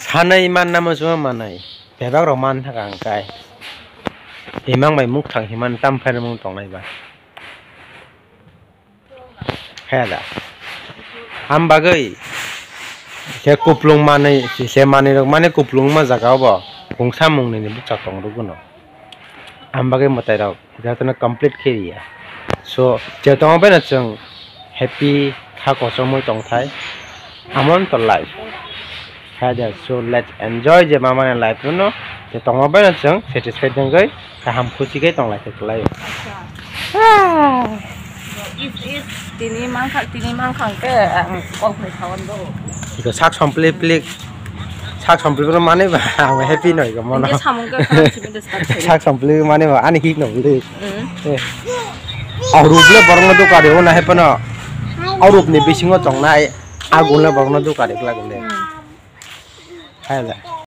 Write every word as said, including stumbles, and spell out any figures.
Sanai manna muchungma manai. Bebak rok man thaka ang kai. Imang bai mukthang himan tam phairmung tongnai ba. Khe da. Am bagwi se kuplung manwi, se manwi rok mane kuplung ma jaga obo. Kungsa mung nini bwkha tong rwgwno. Am bagwi mwtai rok. Jotono complete khe riya. So, je tongma bai no chwng happy kha kochomwi tongthai. Amon to life. Kha de, so let's enjoy je mama ni life no. Je tongma bai no chwng satisfied wngwi kaham khusi khe tong lai khe kwlai. Acha. Ah. Is, is, tini mankha, tini mankha ke ang kok ni sawan do. Iko sak somplik plik. Sak somplik no mane ba ang happy noi ko mono. Hingke samung ke khana simi de start khai. Sak somplik mane ba ani hik no bli. Mm. Eh. Arup le borno do kari ona he pano. Arup ni bisingo tongnai. Agun le borno do kari kla gule. Mm. Hai le.